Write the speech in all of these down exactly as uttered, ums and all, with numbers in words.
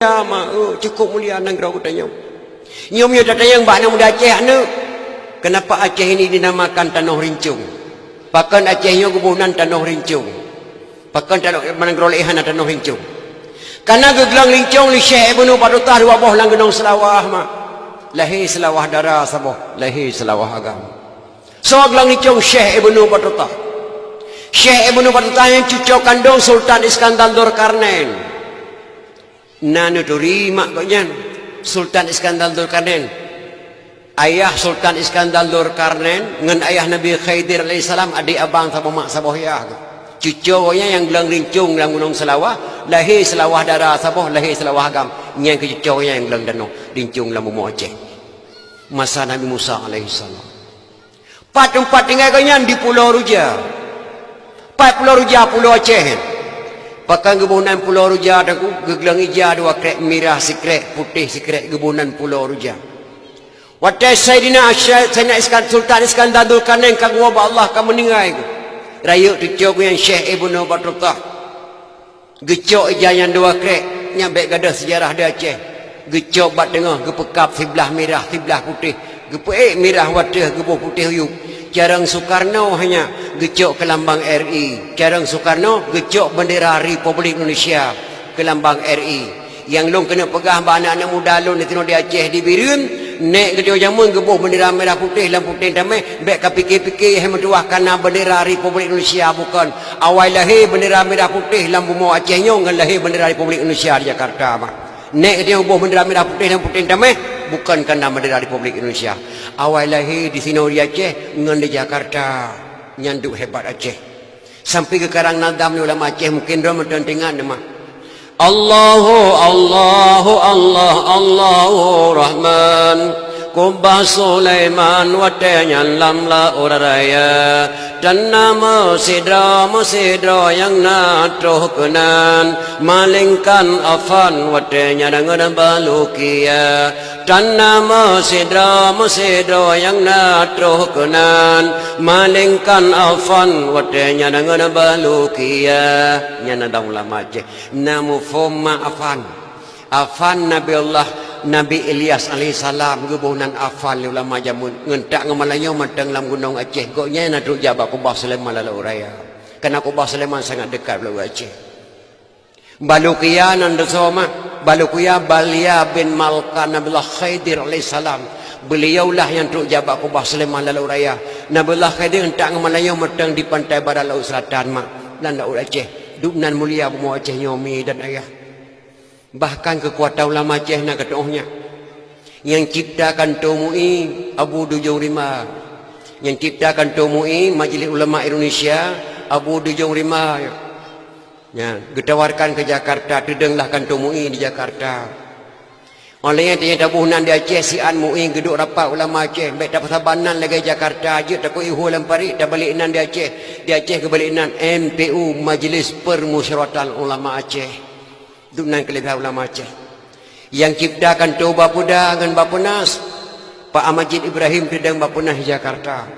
Mulia ma, eh, cukup mulia nanggroe geutanyoe. Nyoe meunyoe tatanyong bak aneuk muda Aceh, aneuk, kenapa Aceh ini dinamakan Tanoh Rincong? Pakon Aceh nyoe geuboh nan Tanoh Rincong? Pakon tanoh, nanggroe laén hana Tanoh Rincong? Karena geugleueng rincong lé Syekh Ibnu Batutah dua boh lam Gunong Seulawah, ma. Lahé Seulawah Dara saboh, lahé Seulawah Agam. Soe gleueng rincong? Syekh Ibnu Batutah. Syekh Ibnu Batutah nyan cucoe kandong Sultan Iskandar Zulkarnain. Na neuturi mak gobnyan, Sultan Iskandar Zulkarnain. Ayah Sultan Iskandar Zulkarnain ngon ayah Nabi Khidir alaihissalam, adék abang saboh mak saboh yah. Cucoe gobnyan nyang gleueng rincong lam Gunong Seulawah, lahé Seulawah Dara saboh, lahé Seulawah Agam. Nyan keuh cucoe gobnyan nyang gleueng tanoh rincong lam bumoe Aceh. Masa Nabi Musa alaihissalam. Pat teumpat tinggai gobnyan? Di Pulo Ruja. Pat Pulo Ruja? Pulo Aceh. Pakon geuboh nan Pulo Ruja, Teungku? Geugleueng ija dua krek, mirah sikrek, putéh sikrek, geuboh nan Pulo Ruja. Watée Saidina Asy-, Saidina Iskan-, Sultan Iskandar Zulkarnain ka geuwoe bak Allah, ka meuninggai geuh, rayeuk cucoe geuh nyan Syekh Ibnu Batutah. Geucok ija nyan dua krek, nyan bék gadôh seujarah di Aceh. Geucok bak teungoh, geupeukab siblah mirah, siblah putéh. Geupeuék mirah u ateueh, geuboh putéh u yup. Carông Soekarno hanya geucok keu lambang R I. Carông Soekarno geucok bendera Republik Indonesia keu lambang R I. Nyang lôn keuneuk peugah bak aneuk-aneuk muda lôn disinoe di Aceh, di Bireuen, nèk geutanyoe jameun geuboh bendera mirah putéh lam puténg tamèh, bék ka pike-pike hai meutuwah ka na bendera Republik Indonesia, bukon. Awai lahé bendera mirah putéh lam bumoe Aceh nyoe ngon lahé bendera Republik Indonesia di Jakarta, bah. Nèk geutanyoe boh bendera mirah putéh lam puténg tamèh, bukon ka na bendera Republik Indonesia. Awai lahé disinoe di Aceh ngon di Jakarta. Nyan duek hebat Aceh. Sampai geukarang nadam lé ulama Aceh, mungken droe mantong teuingat nama. Allahu, Allahu, Allah, Allahu Rahman. Kubah Sulaiman watée nyan lam laôt raya. Tan na meusidroe, meusidroe nyang na troh keunan. Malingkan Afan watée nyan deungon Balukia. Tan na meusidroe, meusidroe nyang na troh keunan, malingkan Afan watée nyan deungon Balukia. Nyan na dong ulama Aceh. Na muphom ma Afan. Afan Nabi Allah, Nabi Ilyas alaihissalam geuboh nan Afan lé ulama jameun. Ngon tak ngon malam nyoe mantong lam gunong Aceh. Gobnyan na trok jak bak kubah Sulaiman lam laôt raya. Karena kubah Sulaiman sangat dekat bak laôt Aceh. Balukia nan teusoe mah, Balukia Balia bin Malkan Nabiullah Khidir alaihissalam. Beliaulah nyang trok jak bak kubah Sulaiman lam laôt raya. Nabiullah Khidir ngon tak ngon malam nyoe mantong di pantai barat laôt selatan mah, lam laôt Aceh. Duek nan mulia bumoe Aceh nyoe mi dan ayah. Bahkan keukuatan ulama Aceh na keuteuoh nyan. Nyang cipta kantô MUI Abu Dujong Rima. Nyang cipta kantô MUI, Majelis Ulama Indonesia, Abu Dujong Rima. Nyan, geutawarkan keu Jakarta, teudonglah kantô MUI di Jakarta. Óh lheueh nyan tanyoe taboh nan di Aceh, siat MUI geuduek rapat ulama Aceh, bék tapeusaban nan lagée Jakarta, jeuet takue ihue lam parit, tabalek nan di Aceh. Di Aceh geubalek nan M P U, Majelis Permusyawaratan Ulama Aceh. Duek nan keuleubah ulama Aceh. Nyang cipta kantô Bapeda ngon Bapenas, Pak Majid Ibrahim teudong Bapenas Jakarta.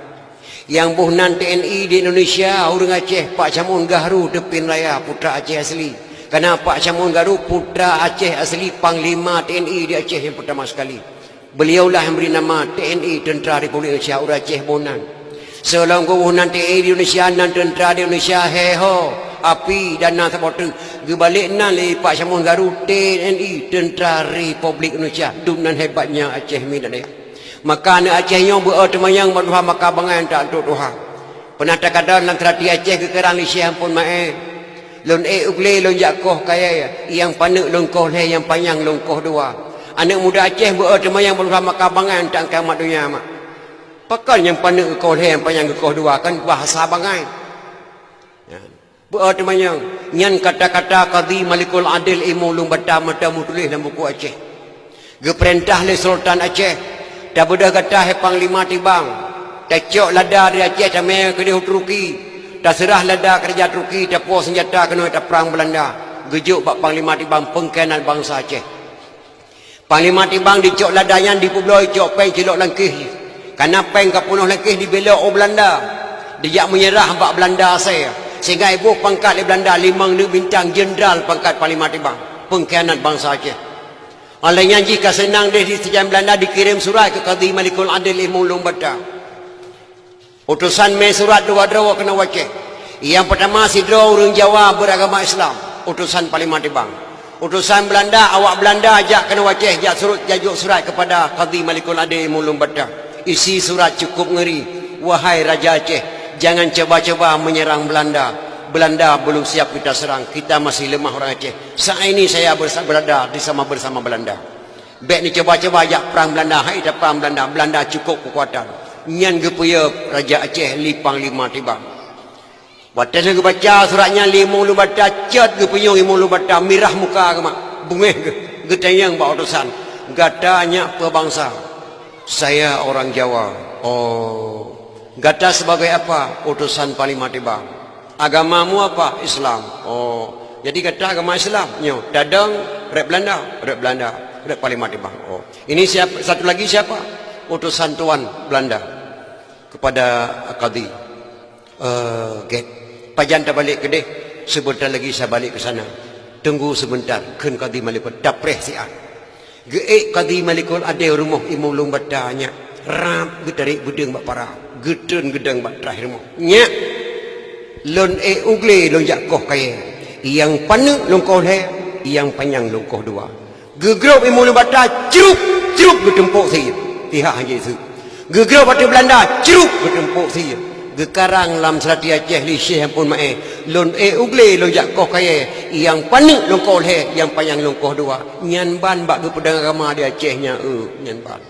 Nyang boh nan T N I di Indonesia, ureuëng Aceh, Pak Syamon Gahru Teupin Raya, putra Aceh asli. Karena Pak Syamon Gahru putra Aceh asli, panglima T N I di Aceh nyang pertama sekali. Beliaulah nyang bri nama T N I, Tentara Republik Indonesia, ureuëng Aceh boh nan. Seulaweueng geuboh nan T N I di Indonesia, nan tentara di Indonesia, he ho, api dan na saboh teuk. Geubalek nan lé Pak Syamon Gahru, T N I, Tentara Republik Indonesia. Duek nan hebatnya Aceh mi dan ayah. Maka aneuk Aceh nyoe beu-e teumanyong bak tuha maka bangai, tak untuk tuha. Peunah takalon lam seurati Aceh geukarang lé Syekh Ampon Mae. Lôn ék u glé lôn jak koh kayée, nyang paneuk lôn koh lhée, nyang panyang lôn koh dua. Aneuk muda Aceh beu-e teumanyong bak tuha maka bangai, tak angkai mat donya mak. Pakon nyang paneuk geukoh lhée, nyang panyang geukoh dua, kan bahasa bangai. Nyan. Beu-e teumanyong, nyan kata-kata Kadhi Malikul Adil, ilmu lôn baca mata meutuléh lam buku Aceh. Geupeurintah lé Sultan Aceh, tabeudôh gata hai Panglima Tibang, tacok lada dari Aceh tamé keudéh u Turki, taseurah lada keu raja Turki, tapuwoe seunjata keunoe taprang Beulanda, geujok bak Panglima Tibang, peungkhianat bansa Aceh. Panglima Tibang dicok lada nyan dipeubloe, cok péng cilok lam kéh. Kana péng ka peunoh lam kéh dibelok u Beulanda. Dijak meunyeurah bak Beulanda asai. Sehingga iboh pangkat lé Beulanda limong neuk bintang, jeundral pangkat Panglima Tibang. Peungkhianat bansa Aceh. Óh lheueh nyan jih ka seunang deh di sijan Beulanda dikirém surat keu Kadhi Malikul Adil Imum Lueng Bata. Utosan mé surat dua droe keunoe u Aceh. Nyang peutama sidroe ureuëng Jawa beuragama Islam, utosan Panglima Tibang. Utosan Beulanda, awak Beulanda jak keunoe u Aceh, jak surot, jak jok surat keupada Kadhi Malikul Adil Imum Lueng Bata. Isi surat cukup ngeri, "Wahai Raja Aceh, jangan coba-coba menyerang Belanda. Belanda belum siap kita serang, kita masih lemah orang Aceh. Saat ini saya bersa-, berada di sama bersama Belanda. Bék neucoba-coba jak prang Belanda, hai taprang Belanda, Belanda cukup keukuatan." Nyan geupeuyue Raja Aceh lé Panglima Tibang. Watée lheueh geubaca surat nyan lé Imum Lueng Bata, cot geupeunyong Imum Lueng Bata, mirah muka geuh mak, beungéh geuh, geutanyong bak utosan, "Gata nyak peue bansa?" "Saya orang Jawa." "Oh. Gata sebagai apa?" "Utosan Panglima Tibang." "Agamamu apa?" "Islam." "Oh. Jadi gata agama Islam?" "Nyoe, tadong rot Beulanda?" "Rot Beulanda, rot Panglima Tibang." "Oh. Ini siapa, satu lagi siapa?" "Utosan tuan Beulanda." Kepada Kadhi. "Eh, gét. Pajan tabalek keudeh, sebentar lagi saya balik ke sana. Tunggu sebentar," kheun Kadhi Malikul, tapreh siat. Geuék Kadhi Malikul Adil rumoh Imum Lueng Bata nyak, rab geutarek beudeueng bak para, geutreun geudong bak traih rumoh. "Nyak, lôn ék u glé lôn jak koh kayée, nyang paneuk lôn koh lhée, nyang panyang lôn koh dua." Geugrob Imum Lueng Bata, crup, crup, geuteumpok sie. Pihak hana jiseuet. Geugrob ateueh Beulanda, crup, geuteumpok sie. Geukarang lam seulati Aceh lé Syekh Ampon Maé, "Lôn ék u glé lôn jak koh kayée, nyang paneuk lôn koh lhée, nyang panyang lôn koh dua." Nyan ban bak geupeudong agama di Aceh nyan, eu, nyan ban.